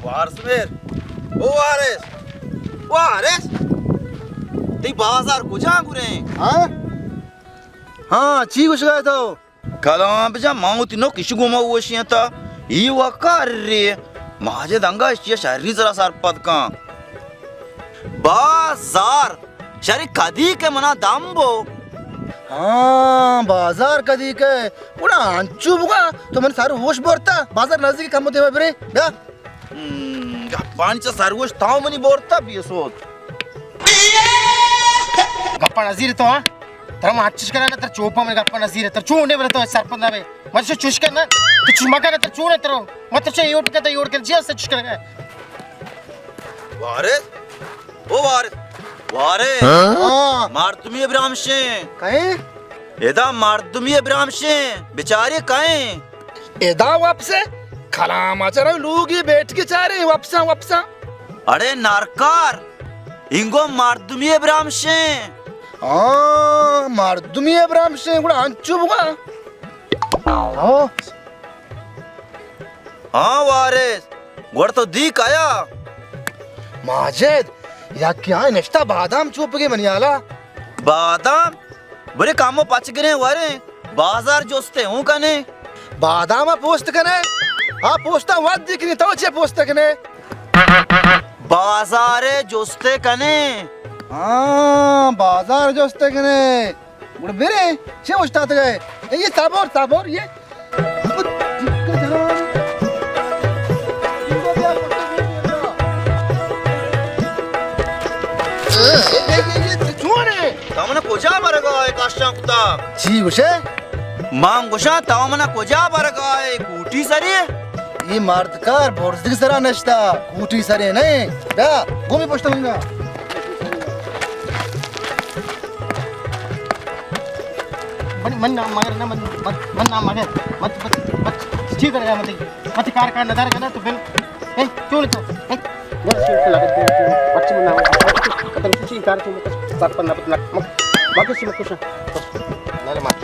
وارث میر، او وارث، وارث، تئی بازار کجا گریں؟ ہاں؟ ہاں، چی گوشگا تو؟ کلام بجا، ما وتی نوک ایشی گوما وشی انت۔ ای وکار ری، ماجد انگا اشی شری سرا سرپد کن۔ بازار شری کدی کہ منا دم بو۔ ہاں، بازار کدی کہ، گڑا انچو بگا، تو من سر ہوش برتا، بازار نزدیک، کمو دیما برے، بیا۔ ہم، گپانی چہ سروش تاو منی بورتا بے سوت۔ گپا نزیر تو، ہاں؟ ترا ما اچش کرا نہ، تر چوپا من گپا نزیر، تر چون نے بلے تو سرپد نہ بے۔ من چو چوش کرنا، تو چو مکن، تر چون تر، من تر چو یوٹ کرتا، یوٹ کر، جی اس چوش کرنا۔ وارث، او وارث، وارث۔ ہاں؟ مردمی ابرام شیں۔ کہیں؟ ادا مردمی ابرام شیں، بچاری کئیں؟ ادا وپسے؟ کلام اچرا لوگی بیٹکی چارے، وپساں، وپساں۔ اڑے نرکار، انگو مردمی ابرام شیں۔ ہاں، مردمی ابرام شیں، گڑا انچو بگا۔ ہاں۔ ہاں وارث، گڑا تو دی کیا؟ ماجد، یکے آں نشتہ بادام چوپگے منی حالا۔ بادام؟ برے کمو پچ گریں وریں، بازار جستے ہوں کنے۔ بادام پوست کنے؟ آ پوستا ود کنی، تو چے پوست کنے؟ بازار جستے کنے۔ ہاں، بازار جستے کنے۔ گڑا برے، چے اوشتاتگ ئے؟ اے، یہ صبر، صبر، یہ۔ تو من کجا برگا ئے کاشاں کتا؟ چی گوشے؟ من گوشاں تو من کجا برگا ئے، کوٹی سرے؟ یہ مرد کار برزگ سرا نشتا، کوٹی سرے نہیں۔ بیا، گومی پشت منگا۔ من، من نام مگر نہ، من، من، من نام مگر۔ مت، مت، مت، چی کرے گا مت؟ مت کار، کار نہ دار کرنا تو پھر، اے، چون تو، اے، بس چون تو لگت دے، بچے من نام مگر۔ ختم، چی کار تو مت، سات پر نہ، مت، مت، مت، مت، مت، نہ، مت۔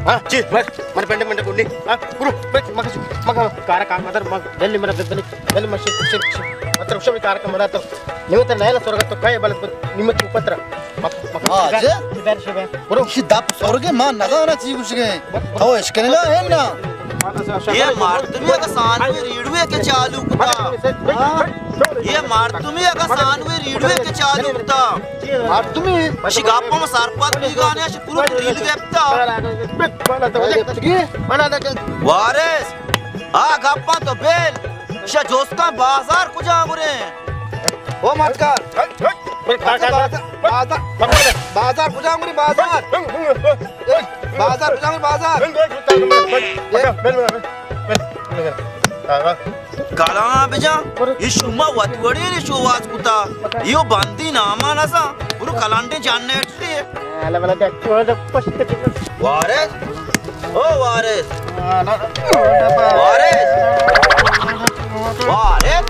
ہاں، چی، بس، من پنڈے، پنڈے گونی۔ ہاں، کرو، بس، مگر، مگر، کار، کار، مدر، مگر، دل، مگر، دل، دل، مگر، شی، شی، شی، مگر، شی، کار، کار، مدر، تو، نیو تر، نیلا، سورگا، تو، کئے، بلد، نیمت، اوپر، تر۔ ہاں، جے؟ برو۔ ایشی دپ سرگے، ما نزاناں چی گوشگے۔ تو اشکنگا ہے نا؟ یہ مردمی اگا سانوی ریڈوے کے چالو کتا۔ یہ مردمی اگا سانوی ریڈوے کے چالو کتا۔ مردمی؟ اشی گپا ما سرپد بیگانے، اشی پورو ریل گپتا۔ وارث، آ گپا تو بیل۔ شا جوستان بازار کجا گریں؟ او مچکار۔ بازار، بازار، بازار کجا گریں بازار؟ بازار کجا گریں بازار؟ کلام بجا، یہ شما وت وڑے نے شوواز کتا۔ یہ بندی ناما نزا، برو کلانڈے جان نیٹ۔ وارث، او وارث، وارث، وارث۔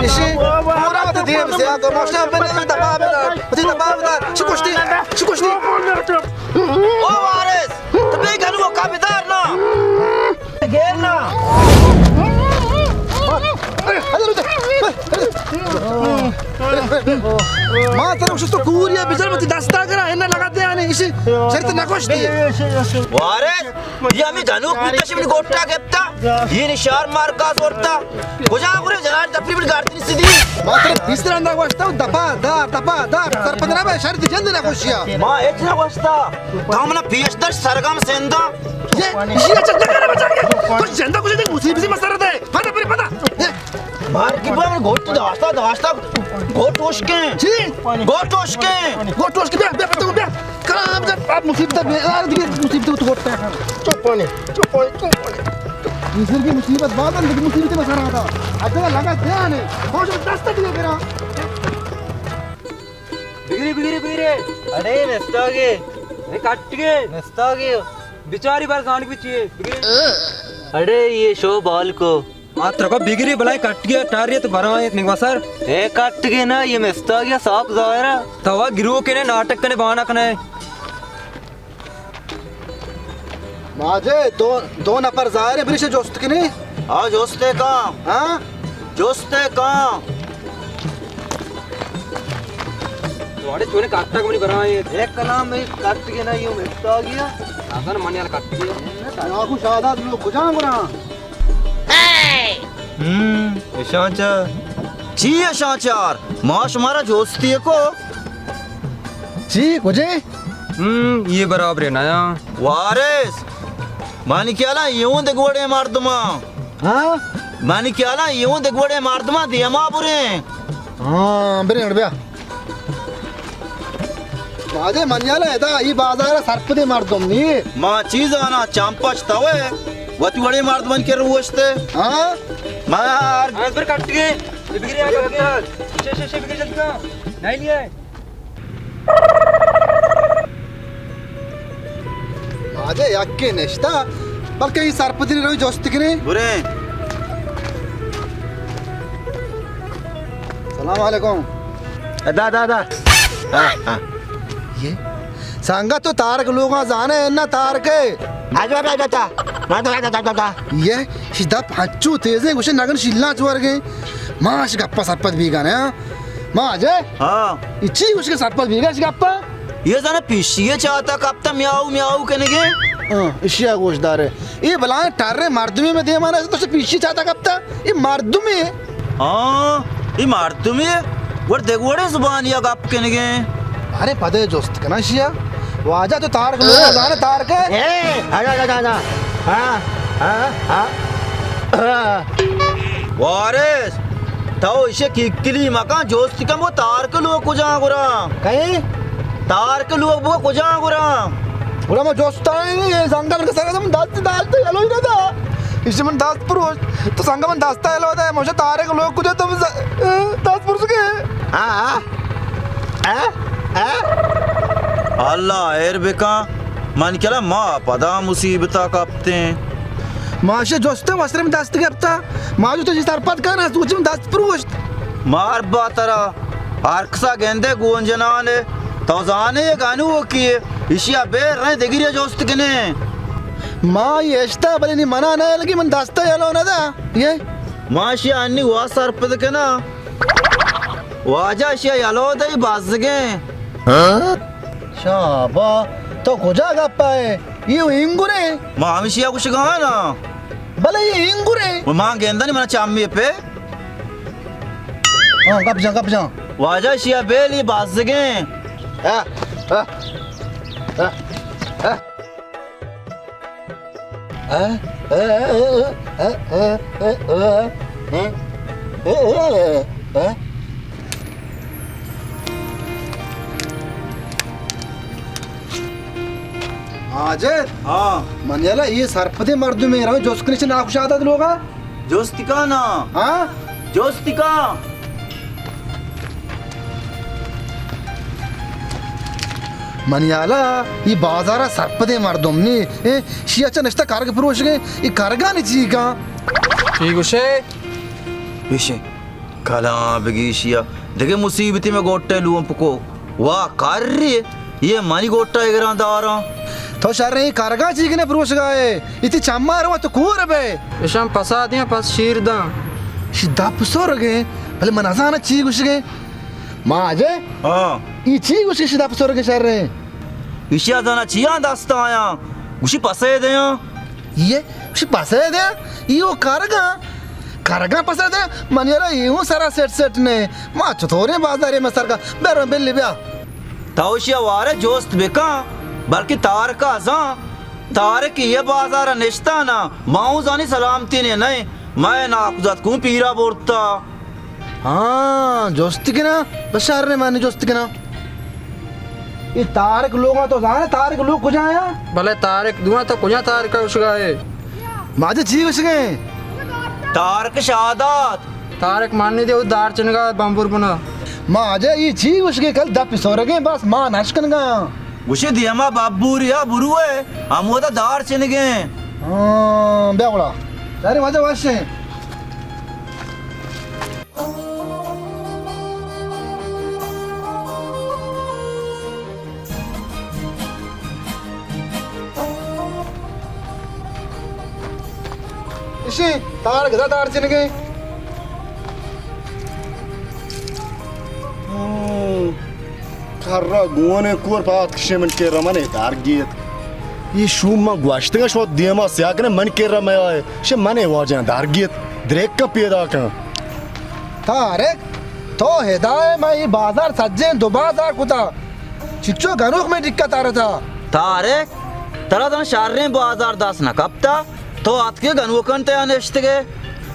ایشی پورا وتی دیم سے آ تو ماشاء اللہ، دبا بدار، وتی دبا بدار۔ چی کشتی؟ چی کشتی؟ او وارث، تو بے گنوکا بدار نا۔ گیر نا۔ ما ترا گوشت تو کوری ءَ بجن، وتی دستا گرا، انا لگا دے آنے، ایشی شرط نہ گوشتی۔ وارث، یہ ہمیں گنوک بیتا، شمن گوٹا گپتا، یہ نشار مار کا زورتا۔ کجا گرے جنان تپری بڑ گارتی سیدھی۔ ما ترا بیست رندا گوشتا، دپا دار، دپا دار، سرپد نہ بے، شرط جند نہ گوشیا۔ ما ہچ نہ گوشتا۔ تو منا پیش داشت سرگم سندا۔ یہ، یہ اچھا نہ کرے بچا کے۔ تو زندہ کچھ نہیں، مصیبت سی مسئلہ دے۔ پتا پھر پتا۔ مار کی بڑا گوٹ داشتا، داشتا۔ گوٹ اشکیں۔ جی۔ گوٹ اشکیں۔ گوٹ اشکیں، بیا، بیا، بیا، بیا۔ کام جب آپ مصیبت میں، یار، دیگه مصیبت تو گوٹ ہے۔ چپ پانی، چپ پانی، چپ پانی۔ یہ سر کی مصیبت بعد ہے، لیکن مصیبت مسئلہ آتا۔ اچھا لگا دیا نہیں۔ خوش دست دیا میرا۔ بگیرے، بگیرے۔ اڑے مستاگے۔ اے کٹ گئے۔ مستاگے۔ بیچاری بار زانگ بچی ئے۔ بگیرے۔ اڑے یہ شو بال کو۔ ما ترکو بگری بلائیں کٹ گیا، ٹاری تو برا ایت نگوا سر۔ اے کٹ گئے نا، یہ مستاگے، صاف ظاہر ہے۔ تو وا گرو کنے، ناٹک کنے، بہانہ کنے۔ ماجے، دو، دو نفر ظاہر ہے، برش جست کنے۔ آ جستے کا؟ ہاں؟ جستے کا؟ تواڑے چونے کٹ تک منی برائیں۔ ایک کلام میں کٹ گئے نا، یوں مفتا گیا۔ آسان منی حال کٹ گیا۔ ناکو شادات لوگ کجا گرا؟ ہم، اشاں چا۔ چی اشاں چار؟ ما شمارا جستی کو۔ چی کجے؟ ہم، یہ برابر ہے نیا۔ وارث، منی خیالا یوں دگوڑے مردماں۔ ہاں؟ منی خیالا یوں دگوڑے مردماں دیما بریں۔ ہاں، بریں، بیا۔ واجہ منیالا ادا ای بازار سرپدے مردم نی۔ ما چیز آنا چمپش توے، وتی وڑے مردمن کے روشتے۔ ہاں؟ ما ہر بر کٹ گئے، بگڑے آ گئے۔ شے، شے، شے، بگڑے جلدی کا۔ نہیں لیا ہے۔ واجہ یکے نشتا، بلکہ ای سرپدی روی جست کنے۔ برے۔ سلام علیکم۔ دا، دا، دا۔ ہاں، ہاں۔ یہ سنگت تو تارک لوگاں زانے ہیں نا تارک ہے۔ آجا، آجا، آجا، آجا۔ یہ شدپ ہنچو تیزیں گوشے نگن شیلاں چور گئے۔ ماش گپا سرپد بیگا نا۔ ما اجے؟ ہاں۔ اچی گوش کے سرپد بیگا اش گپا؟ یہ زانا پیشی چاتا کپتا میاؤ میاؤ کنگے۔ ہاں، اشیا گوش دارے۔ یہ بلائیں ٹرے مردمی میں دیمانا تو پیشی چاتا کپتا۔ یہ مردمی۔ ہاں، یہ مردمی۔ ور دگوڑے زبانی گپ کنگے۔ ارے پدے جست کنا شیا۔ واجہ تو تارک لوگ زانے تارک ہے؟ اے، آجا، آجا، آجا۔ ہاں، ہاں، ہاں۔ وارث، تو ایشے کیکلی مکان جوست کن بو تارک لوگ کجا گرا؟ کئے؟ تارک لوگ بو کجا گرا؟ گڑا ما جوستا ایں، اے زنگا من کسا من دست دالتے یلو ہی نہ دا۔ ایشی من دست پروش، تو سنگا من دستا یلو دا، مجھے تارک لوگ کجا تو ز-، دست پروش کے؟ ہاں، ہاں۔ اے؟ اے؟ اللہ خیر بکا، من کلا ما پدا مصیبتا کپتیں۔ ما شے جوستے وسرم دست گپتا، ما جو تجی سرپد کنا، تو چم دست پروشت۔ مار با ترا، ہر کسا گندے گون جنانے، تو زانے گانو کی، اشیا بے رہے دگری جوست کنے۔ ما یہ اشتا بلے نی منا نہ لگی، من دستا یلو نہ دا۔ یہ؟ ما اشیا انی وا سرپد کنا۔ واجہ اشیا یلو دئی بزگیں۔ ہاں؟ شابا، تو کجا گپا ہے؟ یہ اینگرے؟ ما ہمشیا کچھ گانا۔ بلے یہ اینگرے؟ ما گندنی منا چامی پہ۔ ہاں، گپ جان، گپ جان۔ واجہ اشیا بیلی بزگیں۔ ہاں، ہاں، ہاں، ہاں۔ ماجد۔ ہاں۔ من یلا یہ سرپدے مردمے رو جست کنی چہ ناکوش آدات لوگا۔ جست کانا۔ ہاں؟ جست کا۔ منی حالا، ای بازارا سرپدیں مردم نی، اے، شیا چا نشتہ کرگ پروشگیں، ای کرگانی چی کن؟ چی گوشے؟ بشے، کلاں بگیشیا، دگہ مصیبتی میں گوٹے لوم پکو۔ واہ، کاری، یہ منی گوٹا اگراں داراں۔ تو شریں کرگا چی کنے پروشگائے؟ اتی چما روا تو کور بے۔ اشان پسا دیاں، پس شیر داں۔ شی دپ سرگے، بلے من ازانا چی گوشگے۔ ماجے؟ ہاں۔ ای چی گوشی شی دپ سرگے شریں؟ اشی ازانا چیاں دست آیاں؟ گوشی پسے دیاں۔ یہ؟ گوشی پسے دیاں؟ ایو کرگا؟ کرگا پسے دیاں؟ من یرا ایو سرا سیٹ سیٹ نے۔ ما چطوریں بازارے میں سرگا؟ بیرو بلی بیا۔ تو اشیا وارے جوست بکن، بلکہ تارکا زان۔ تارک یہ بازارا نشتہ نا، ما اوں زانی سلامتی نے نئے۔ مئے ناکوزاتکوں پیرا برتا۔ ہاں، جوست کنا، بشار نے مانی جوست کنا۔ یہ تارک لوگا تو زانے، تارک لوگ کجا آیا؟ بلے تارک دواں تو کجا تارک اشگا ہے؟ ماجے چی گوشگے؟ تارک شادات۔ تارک مانی دے، دار چنگا بمبور بنا۔ ما اجا ای چی گوشگے؟ کل دپی سورگیں، بس ما نشکنگا۔ گوشی دیما ببوری ءَ بروئے، ہمودا دار چنگیں۔ ہاں، بیا گڑا۔ شاری واجہ وشیں۔ اشی تار گدا دار چنگے۔ ہم، کرا گونے کور پات کشے من کے رمنے دار گیت۔ یہ شوم ما گوشتگا شو دیما سیاگنے من کے رمے آئے۔ شے منے واجہ دار گیت۔ دریک کا پیدا کن۔ طارق، تو ہدائے، ما ای بازار سجیں دو بازار کتا۔ چچو گنوک میں ڈکا تارتا۔ طارق، ترا دن شریں بازار دست نہ کپتا، تو اتکے گنوکن تیا نشتگے۔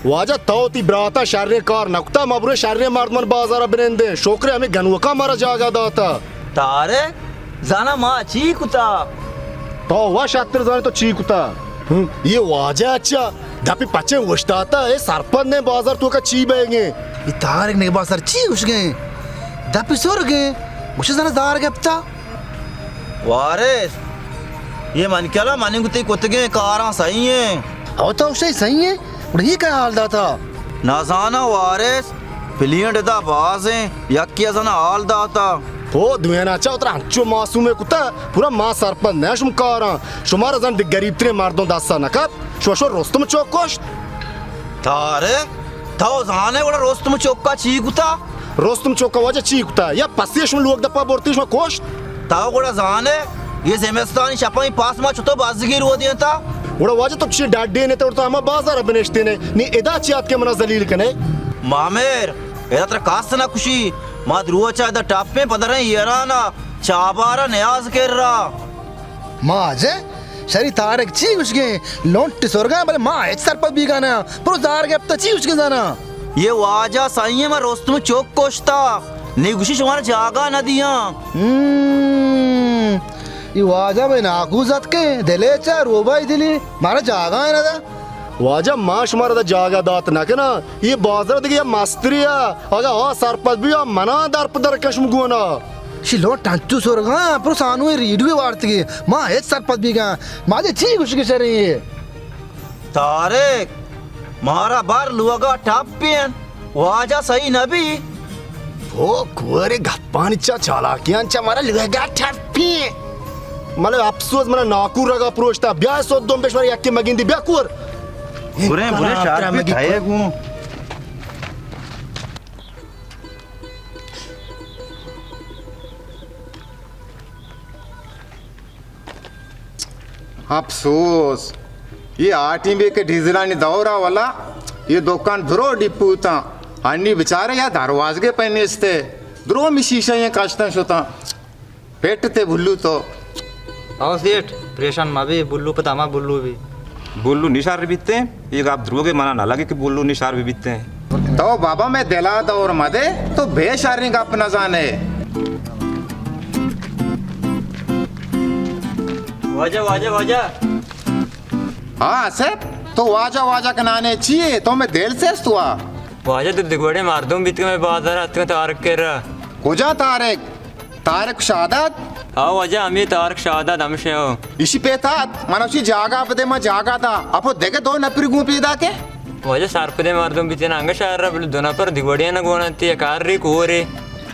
واجہ، تو تی براتا شریں کار نہ کتا، ما برے شریں مردمن بازار بنندیں، شکر ہمیں گنوکاں مارا جاگہ داتا۔ طارق، زانا ما چی کتا؟ تو وا شتر زانے تو چی کتا؟ ہم، یہ واجہ اچھا دپی پچیں وشتاتا، اے سرپد نے بازار تو کا چی بینگے؟ یہ طارق نے بازار چی وشگے؟ دپی سرگے، گوشے زانا زار گپتا۔ وارث، یہ من کلا منی گتی کتگیں کاراں صحیح ہیں۔ او تو شی صحیح ہیں، گڑا یہ کیا حال داتا؟ نزاناں وارث، پلینٹ ادا بازیں، یکے ازانا حال داتا۔ او دوینا چا اترا انچو معصومے کتا، پورا ما سرپد نہ شم کاراں۔ شمارا زن دی غریب ترین مردم دستا نکپ، شو شو رستم چوک کشت۔ طارق، تو زانے گڑا رستم چوکا چی کتا؟ رستم چوکا واجہ چی کتا؟ یا پسی شما لوگ دپا برتی شما کشت؟ تو گڑا زانے، یہ زمستانی شپانی پاس ما چطور بازگی رو دیتا؟ گڑا واجہ تو چی ڈاڈے نے تو ہما بازار بنشتے نے، نی ادا چی آت کے منا ذلیل کنے؟ مامر، ادا ترا کاس نہ کشی، ما دروچا ادا ٹپیں پدریں ایرانا، چابارا نیاز کر را۔ ما اجے شری طارق چی گوشگیں؟ لونٹ سرگاں، بلے ما ہچ سرپد بیگا نہ۔ پرو زار گپتا چی گوشگیں زانا؟ یہ واجہ سائیں ما رستم چوک کشتا۔ نی گوشی شمارا جاگہ نہ دیاں۔ ہم، یہ واجہ بے ناکوز ات کے دلے چا روبائی دلی مارا جاگہ نہ دا۔ واجہ ما شمارا دا جاگہ دات نہ کنا۔ یہ بازار دگہ یا مستری ہے۔ اگا ہا سرپد بیا منا در پدر کشم گونا۔ شی لوٹ انچو سرگاں، پرو سانوئے ریڈیوے وارتگی، ما ہچ سرپد بیگاں، ما دے چی گوشگی شریں یہ؟ طارق، مارا بار لوگا ٹپین، واجہ صحیح نبی۔ او کورے گپانی چا چالاکیاں چا مارا لوگا ٹپین۔ ملے افسوس منا ناکور رگا پروشتا، بیا سو دوم پیش مارا یکی مگیندی، بیا کور۔ برے، برے، شاید بھی تھے گوں۔ افسوس، یہ آٹیں بے کہ ڈیزلانی دورا والا، یہ دکان درو ڈپوتاں، انی بیچارے یا دروازگے پہ نیستے، درو می شیشہ یہ کشتن شتاں۔ پیٹ تے بھلو تو۔ او سیٹھ، پریشان مہ بے، بلو پہ تاما بلو بی۔ بلو نشار بیتے، یہ گپ دروگے، منا نہ لگے کہ بلو نشار بھی بیتے۔ تو بابا میں دلا دور مدے، تو بے شریں گپ نہ زانے۔ واجہ، واجہ، واجہ۔ ہاں آصف، تو واجہ واجہ کنانے چیے؟ تو میں دل سے استوا۔ واجہ تو دگوڑے مردم بیت کہ میں بازار اتکا طارق کرا۔ کجا طارق؟ طارق شہداد؟ ہاں واجہ، ہمیں طارق شہداد ہمشے ہو۔ ایشی پیتات، من اوشی جاگہ بدے، ما جاگہ دا۔ اپو دگہ دو نپری گوں پیدا کے؟ واجہ سرپدے مردم بیتین انگا شہر را، بلے دو نپر دیوڑیاں نہ گوننتی، کار ری کورے۔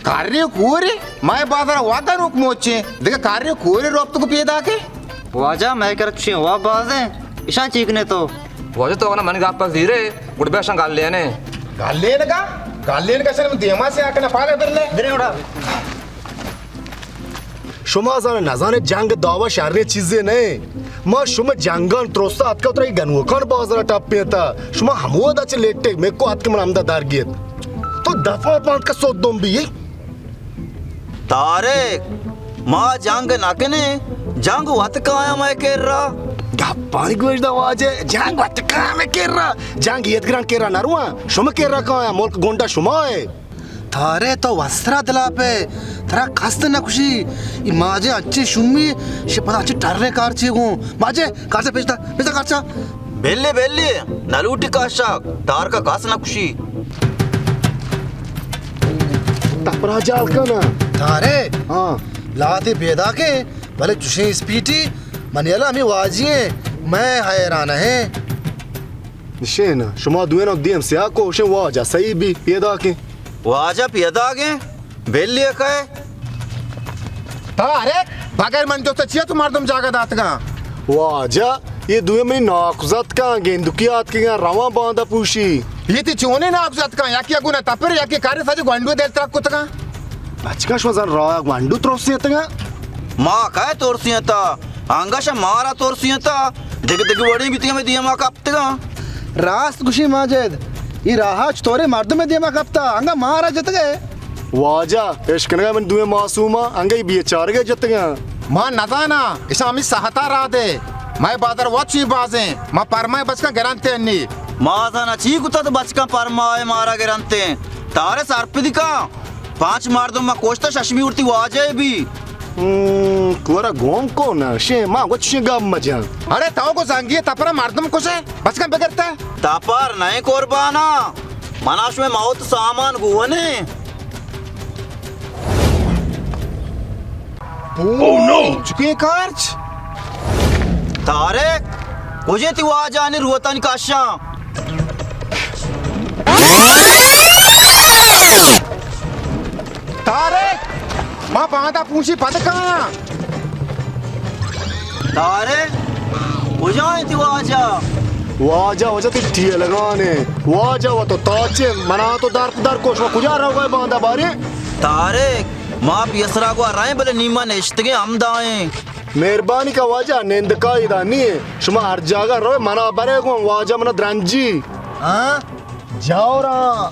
کار ری کورے؟ مئے بازار واگا روک موچے، دگہ کار ری کورے روپت کو پیدا کے؟ واجہ مئے کر چی وا بازیں، ایشاں چیک نے تو؟ واجہ تو اگنا من گپ زیرے، گڑ بیشاں گل لینے۔ گل لینگا؟ گل لینگا شرم دیما سے آکنا پاگل برنے۔ برے اڑا۔ شما زانے نزانے جنگ دعوا شریں چیزے نئے۔ ما شما جنگان ترستا اتکا ترا گنوکان بازار ٹپیتا۔ شما ہمودا چہ لیٹے میکو اتک من ہمدا در گیت۔ تو دفعہ پانت کا سودم بی۔ طارق، ما جنگ نہ کنیں، جنگ وت کایاں مئے کرا۔ گپانی گوش دا واجہ، جنگ وت کایاں مئے کرا۔ جنگ ایدگران کرا نہ رواں، شما کرا کایاں، ملک گونڈا شما ہے۔ تارے تو وسرا دلا پہ، ترا کست نہ کشی۔ ای ماجے انچے شومی، شے پدا انچے ٹرے کارچے گوں۔ ماجے، کارچا پیش دا، پیش دا کارچا۔ بیلے، بیلے، نہ لوٹی کاشاک، تارکا کس نہ کشی۔ تپرا جال کن۔ تارے؟ ہاں۔ لاتے پیدا کے، بلے چشیں اسپیٹی، منی الا ہمیں واجی ہیں، میں حیران ہیں۔ نشین، شما دوئیں دیم سیاہ کو، شیں واجہ صحیح بی پیدا کے۔ واجہ پیدا کے؟ بل لیکہ۔ تارے، بغیر من جوتا چیا تو مردم جاگہ داتگاں؟ واجہ، یہ دوئیں منی ناکوزتکاں، گندکی آتکگاں، رواں باندا پوشی۔ یہ تی چونیں ناکوزتکاں، یکی گونا تپر، یکی کاری سجی گونڈو دل ترک کتگاں۔ بچکا شما زن راہ گونڈو ترسیتگاں؟ ما کئے ترسیتا؟ انگا شا مارا ترسیتا؟ دگہ دگہ وڑیں بیتی ہمیں دیما کپ تگاں۔ راست گوشی ماجد، ای راہا چطورے مردم دیما کپتا، انگا مارا جتگے۔ واجہ، اشکنگا من دوئیں معصوما، انگا ای بیچارگے جتگاں۔ ما نزانا، اشا ہمی ساہتا را دے۔ مئے بادر وت چی بازیں، ما پرمائے بچکاں گرنتے انی۔ ما زانا چی کتا تو بچکاں پرمائے مارا گرنتے۔ تارے سرپدی کا۔ پانچ مردم ما کشتا، ششمی ورتی واجہ بی۔ ہم، کورا گوم کو نہ، شے ما گو چشیں گپ مجن۔ اڑے تو گو زنگی تپرا مردم کشے، بچکاں بگرتا۔ تپر نہیں قربانا، منا شمے موت سامان گونے۔ Oh no! چکے کارچ؟ طارق، کجے تی واجانی روتانی کاشاں؟ طارق، ما باندا پوشی پد کایاں۔ طارق، کجا انت واجہ؟ واجہ، واجہ تی ٹیلگانے۔ واجہ و تو تاچے، منا تو در در کوش، و کجا روگا باندا بارے؟ طارق، ما پیسرا گوا رائیں بلے نیما نشتگیں ہمدائیں۔ مہربانی کا واجہ، نندکائی دا نی۔ شما ہر جاگہ روئے، منا برے گوں، واجہ منا درنجی۔ ہاں؟ جاؤ راں۔